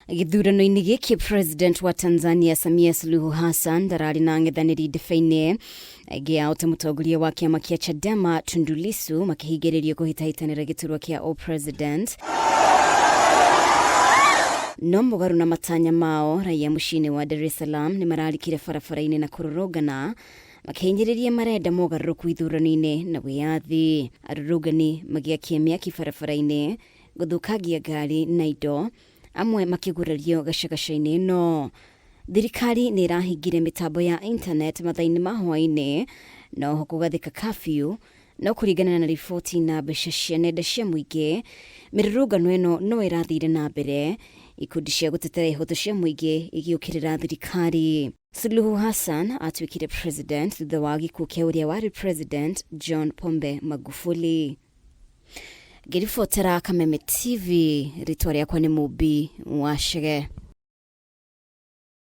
Gĩthurano-inĩ gĩkĩ President wa Tanzania Samia Suluhu Hassan ndararĩ na ang'ethanĩri ndebe-inĩ. Aingĩ ao ta mũtongoria wa kĩama kĩa Chadema Tundu Lissu makĩhingĩrĩrio kũhĩtahĩtanĩra gĩturwa kĩa ũ-president. No mũgarũ na matanya mao, raia mũciĩ-inĩ wa Dar es Salaam nĩ mararikire barabara-inĩ na kũrũrũngana makĩhinyĩrĩria marenda mogarũrũku ithurano-inĩ na wĩyathi. Arũrũngani magĩakia mĩaki barabara-inĩ, gũthũkangia ngari na indo, amwe makĩgurario gacagaca-inĩ ĩno. Thirikari nĩ ĩrahingire mĩtambo ya internet mathaa-inĩ ma hwaĩ-inĩ na oho kũgathĩka curfew, no kũringana na riboti na mbeca cia nenda cia mũingĩ, mĩrũrũngano ĩno no ĩrathire na mbere, ikundi cia gũtetera ihoto cia mũingĩ igĩũkĩrĩra thirikari. Suluhu Hassan atuĩkire president thutha wa gĩkuũ kĩa ũrĩa warĩ president John Pombe Magufuli. Ngĩribotera Kameme TV, rĩtwa rĩakwa nĩ Mũmbi wa Chege.